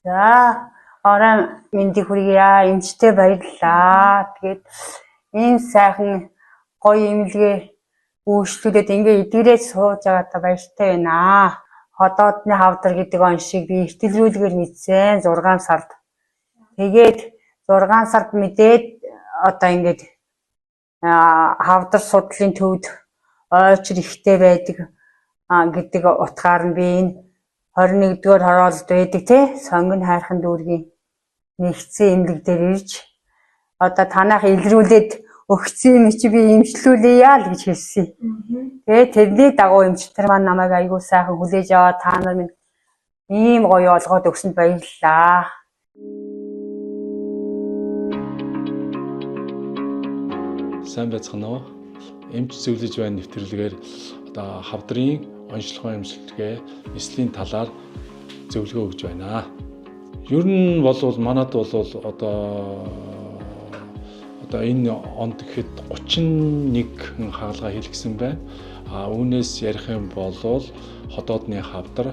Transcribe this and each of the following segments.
За, орой мэндийг хүргье. Эмчтэй баярлалаа. Тэгээд ийм сайхан гоё эмнэлгээ үйлчлүүлээд ингээ эдгээрээ сууж байгаадаа баяртай байна. Ходоодны хавдар гэдэг оншийг би эртэлрүүлгээр мэдсэн 6 сард. Тэгээд 6 сард мэдээд одоо ингээд хавдар судлалын төвд ойчор ихтэй байдаг гэдэг утгаар нь би энэ 21-р хороололд байдаг те сонгон хайрхан дүүргийн нэгдсэн эмнэлэг дээр ирж одоо танайх илрүүлээд өгсөн юм чи би эмчлүүлье л гэж хэлсэн. Тэгээд тэрний дагуу эмчтэр маань намайг айгүй сайхан хүлээж аваад та нар минь ийм гоё олгоод өгсөнд баярлалаа. Сайн байцгаана уу? Эмч зөвлөж байна нэвтрүүлгээр одоо хавдрын онцлогын эмчилгээ нислэгийн талаар зөвлөгөө өгж байна. Ер нь бол манад бол одоо энэ онд гэхэд 31 хагалгаа хийлгэсэн байна. А үүнээс ярих юм бол ходоодны хавдар,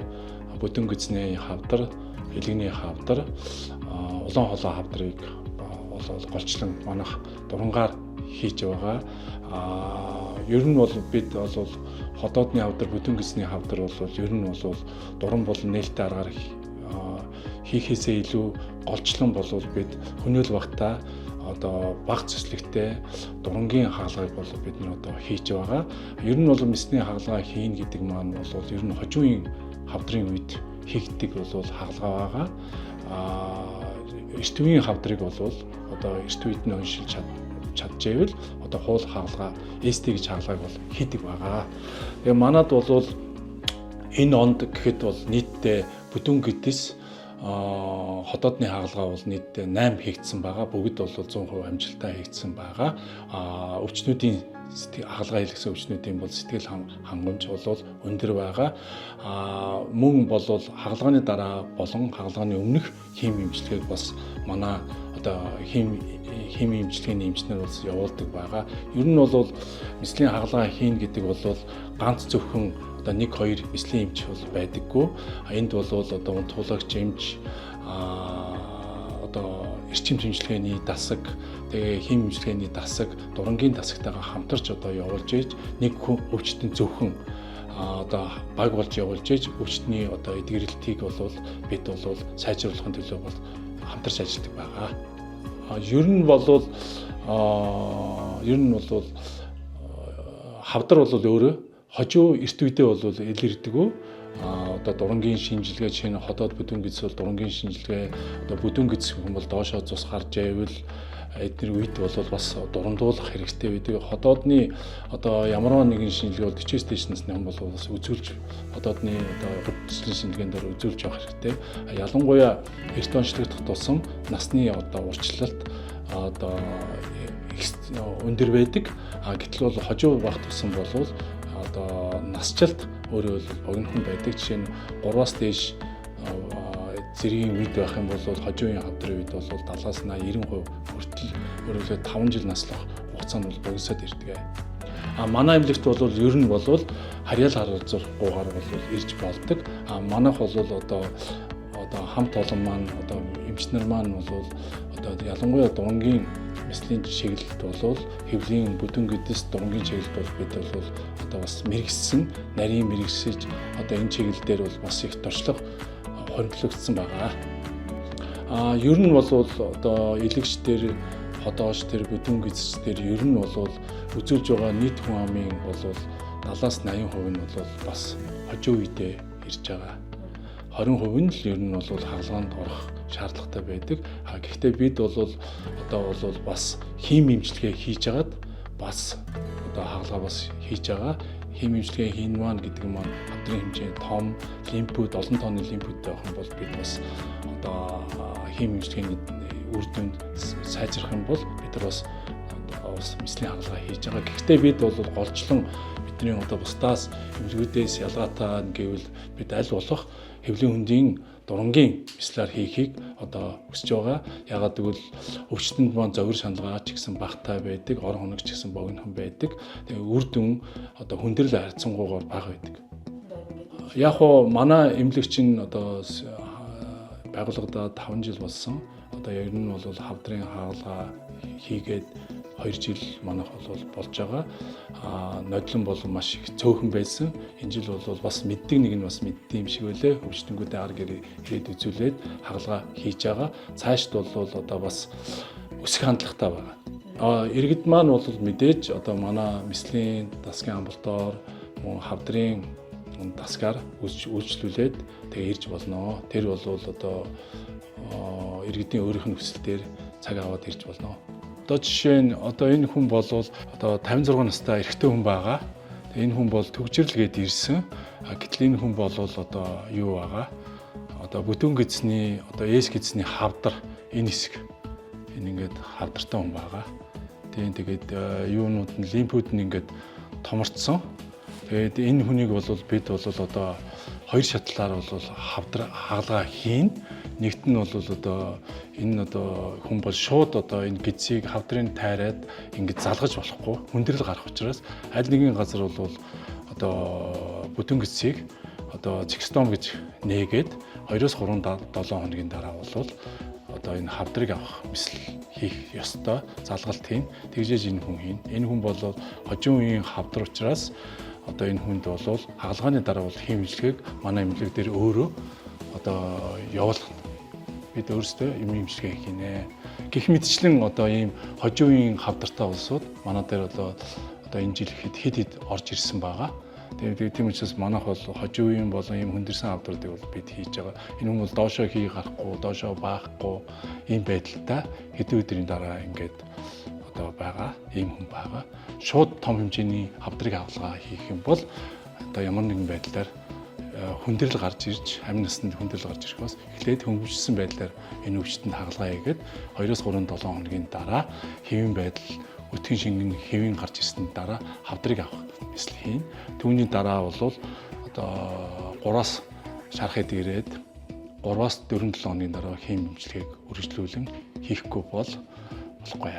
бүдүүн гэзний хавдар, элэгний хавдар, улаан холоо хавдрыг бол голчлон манайх дурангаар хийж байгаа. А ер нь бол бид бол ходоодны хавдар, бүдүүн гэзний хавдар бол ер нь бол дуран болон нээлттэй аргаар хийхээсээ илүү голчлон бол бид хөнөөл багтаа одоо баг цэцлэгтэй дурангийн хагалгааг бол бид нар одоо хийж байгаа. Ер нь бол мэсний хагалгаа хийн гэдэг маань бол ер нь хожуугийн хавдрын үед хийгддэг бол хагалгаа байгаа. Эрт үеийн хавдрыг бол одоо эрт үед нь уншилж чаджээвэл одоо хуул хагалгаа ST гэж хагалгааг бол хийдэг байгаа. Тэгээ манад бол энэ онд гэхэд бол нийтдээ бүдүүн гэдэс ходоодны хагалгаа бол нийтдээ 8 хийгдсэн байгаа. Бүгд бол 100% амжилттай хийгдсэн байгаа. Өвчнүүдийн хагалгаа хийлгэсэн өвчнүүдийн бол сэтгэл хангамж бол өндөр байгаа. Мөн бол хагалгааны дараа болон хагалгааны өмнөх хим эмчилгээг бас манай одоо хим эмчилгээний эмчнэр бас явуулдаг байгаа. Ер нь бол мэслийн хагалгаа хийн гэдэг бол ганц зөвхөн одоо 1 2 мэслийн эмч бол байдаггүй. Энд бол одоо унтуулагч эмч, одоо эрчим эмчилгээний дасаг, тэгээ хим эмчилгээний дасаг, дурангийн дасагтайгаа хамтарч одоо явуулж ээж нэг хүн өвчтөн зөвхөн одоо баг болж явуулж ээж өвчтний одоо эдгэрэлтийг бол бид бол сайжруулахын төлөө бол хамтарч ажилладаг байгаа. Ер нь бол хавдар бол өөрөө хожуу эрт үедээ бол илэрдэг. Одоо дурангийн шинжилгээ жишээ нь ходоод бүдүүн гэдэс бол дурангийн шинжилгээ, одоо бүдүүн гэдэс хүн бол доошоо цус гарч байвал эдгээр үед бол бас дурандуулах хэрэгтэй байдаг. Ходоодны одоо ямар нэгэн шинжилгээ бол 40-ээс дээш насны хүн бол бас үзүүлж ходоодны одоо хөдөлгөөний шинжилгээнд дээр үзүүлж явах хэрэгтэй. Ялангуяа эрт онцлогдох тусам насны одоо урьдчилалт одоо өндөр байдаг. Гэтэл бол хожуу байх тусам бол одоо насжилт өөрөө бол богинохон байдаг. Жишээ нь 3-аас дээш зэргийн үед байх юм бол хожуугийн хавдрын үед бол 70-аас 80% хүртэл өөрөөр 5 жил наслах хугацаанд бол богиносоод ирдэг. Манай эмнэлэгт бол ер нь бол харьяал харуулгуугаар бол ирж болдог. Манайх бол одоо хамт олон маань одоо эмчнэр маань бол одоо ялангуяа дурангийн мэслийн чиглэлд бол хэвлийн бүдүүн гэдэс дурангийн чиглэлд бол бид бол одоо бас мэрэгссэн, нарийн мэрэгсэж одоо энэ чиглэл дээр бол бас их туршлага хоригдлогдсон байгаа. Ер нь бол одоо элэгч дээр, ходооч дээр, бүдүүн гэдэс дээр ер нь бол үзүүлж байгаа нийт хүн амын бол 70-аас 80% нь бол бас хожуу үедээ ирж байгаа. 20% нь л ер нь бол хагалгаанд орох шаардлагатай байдаг. Гэхдээ бид бол одоо бол бас хим эмчилгээ хийж агаад бас одоо хагалгаа бас хийж байгаа. Хим эмчилгээ хийн маань гэдэг маань хавдрын хэмжээ том, лимфүүд, олон тооны лимфүүдтэй байх юм бол бид бас одоо хим эмчилгээний үр дүнд сайжрах юм бол бид нар бас мэслийн хагалгаа хийж байгаа. Гэхдээ бид бол голчлон бидний одоо бусдаас эмнэлгүүдээс ялгаатай гэвэл бид аль болох хэвлийн хөндийн дурангийн мэслээр хийхийг одоо хүсэж байгаа. Ягаад гэвэл өвчтөнд маань зовир шаналгаа ч гэсэн багтай байдаг, орон хоног ч гэсэн богинохон байдаг. Тэгээ үр дүн одоо хүндрэл харьцангуйгаар бага байдаг. Яг хоо манай эмнэлэг чинь одоо Байгууллагадаа 5 жил болсон. Одоо ер нь бол хавдрын хагалгаа хийгээд 2 жил манайх бол болж байгаа. Нодлон бол маш их цөөхөн байсан. Энэ жил бол бас мэддэг нэг нь бас мэддэг юм шиг байлээ. Өвчтөнгүүдээ ар гэрээ ирээд үзүүлээд хагалгаа хийж байгаа. Цаашд бол одоо бас өсөх хандлагатай байгаа. Иргэд маань бол мэдээж одоо манай мэслийн дасгийн амбулатори мөн хавдрын дасгаар үйлчлүүлээд тэгээ ирж болно. Тэр бол одоо иргэдийн өөрийнх нь хүсэл дээр цаг аваад ирж болно. Одоо жишээ нь одоо энэ хүн бол одоо 56 настай эрэгтэй хүн байгаа. Энэ хүн бол түгжрэл гээд ирсэн. Гэтэл энэ хүн бол одоо юу байгаа? Одоо бүтэн гэдэсний одоо эс гэдэсний хавдар энэ хэсэг энэ ингээд хавдартай хүн байгаа. Тийм, тэгээд юунууд нь лимфүүд нь ингээд томорцсон. Тэгээд энэ хүнийг бол бид бол одоо хоёр шатлаар бол хавдар хагалгаа хийн. Нэгт нь бол одоо энэ одоо хүн бол шууд одоо энэ гэдсийг хавдрын тайраад ингэж залгаж болохгүй хүндрэл гарах учраас аль нэгэн газар бол одоо бүтэн гэдсийг одоо цикстом гэж нээгээд 2-3 7 хоногийн дараа бол одоо энэ хавдрыг авах мэсэл хийх ёстой, залгалт хийн. Тэгжээж энэ хүн хийн. Энэ хүн бол хожим үеийн хавдар учраас одоо энэ хүнд бол хагалгааны дараа бол хиймжлэгийг манай эмнэлэг дээр өөрөө одоо явуулах, бид өөрсдөө юм имчилгээ хийнэ. Гэх мэтчлэн одоо ийм хожим үеийн хавдартай улсууд манай дээр одоо энэ жил хэд хэд орж ирсэн байгаа. Тэгээд тийм учраас манайх бол хожим үеийн болон ийм хүндэрсэн хавдруудыг бол бид хийж байгаа. Энэ хүн бол доошоо хий гарахгүй, доошоо баахгүй ийм байдалтай хэдэн өдрийн дараа ингээд одоо байгаа, ийм хүн байгаа. Шууд том хэмжээний хавдрыг авалгаа хийх юм бол одоо ямар нэгэн байдлаар хүндрэл гарч ирж, амин насанд хүндрэл гарч ирэх бас эхлээд хөнгөвжсөн байдлаар энэ өвчтөнд хагалгаа хийгээд 2-3 7 хоногийн дараа хэвийн байдал өтгөн шингэн хэвийн гарч ирсэн дараа хавдрыг авах мэсэл хийн. Түүний дараа бол одоо 3-аас шарахыг ирээд 3-аас 4 7 хоногийн дараа хийм эмчилгээг үргэлжлүүлэн хийхгүй бол болохгүй.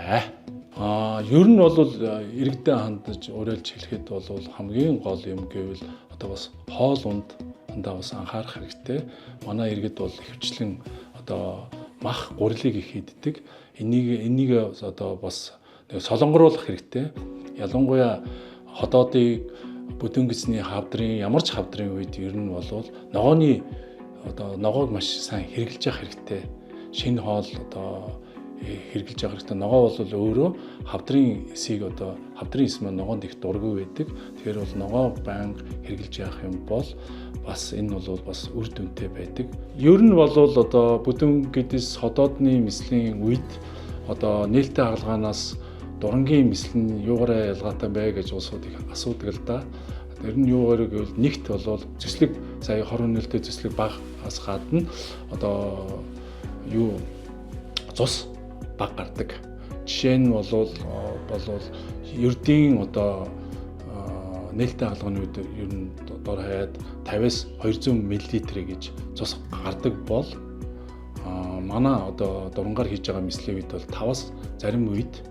Ер нь бол иргэдээ хандаж уриалж хэлэхэд бол хамгийн гол юм гэвэл одоо бас хоол унд дандаа бас анхаарах хэрэгтэй. Манай иргэд бол ихэвчлэн одоо мах гурилыг их иддэг. Энийг одоо бас солонгоруулах хэрэгтэй. Ялангуяа ходоодыг бүдүүн гэсний хавдрын ямар ч хавдрын үед ер нь бол ногооны одоо ногоог маш сайн хэрглэж явах хэрэгтэй. Шинэ хоол одоо хэрглэж явах хэрэгтэй. Ногоо бол өөрөө хавдрын эсийг одоо хавдрын эс маань ногоонд их дургүй байдаг. Тэгэхээр бол ногоо байнга хэрглэж явах юм бол бас энэ бол бас үр дүнтэй байдаг. Ер нь бол одоо бүдүүн гэдэс ходоодны мэслийн үед одоо нээлттэй хагалгаанаас дурангийн мэсэл нь юугаараа ялгаатай бэ гэж улсууд их асуудаг л да. Тэр нь юугаар гэвэл нэгт бол зөслөг сая хор хөнөөлтэй зөслөг багаас гадна одоо юу цус баг гардаг. Жишээ нь бол ердийн одоо нээлттэй хагалгааны үед ер нь дор хаяад 50-аас 200 мл гэж цус гардаг бол манай одоо дурангаар хийж байгаа мэслийн үед бол 5-аас зарим үед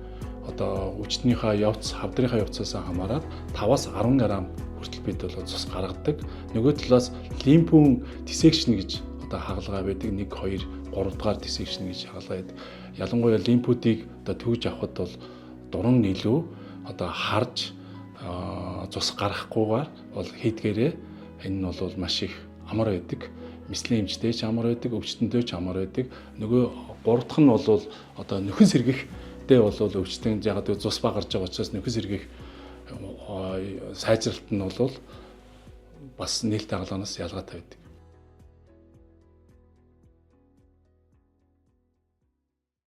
одоо өвчтнийхээ явц, хавдрынхаа явцаас хамаарат 5-аас 10 грамм хүртэл бид бол цус гаргадаг. Нөгөө талаас лимфүн дисекшн гэж одоо хагалгаа байдаг. 1 2 3 дугаар дисекшн гэж хагалгаа байдаг. Ялангуяа лимфүүдийг одоо түүж авахд бол дуран илүү одоо харж цус гаргахгүйгээр бол хийдгээрээ энэ нь бол маш их амар байдаг. Мэслийн эмчтэй ч амар байдаг, өвчтөндөө ч амар байдаг. Нөгөө гурав дахь нь бол одоо нөхөн сэргийхтэй бол өвчтөн ягаад гэвэл цус ба гарч байгаа учраас нөхөн сэргийх сайжралт нь бол бас нээлттэй хагалгаанаас ялгаатай байдаг.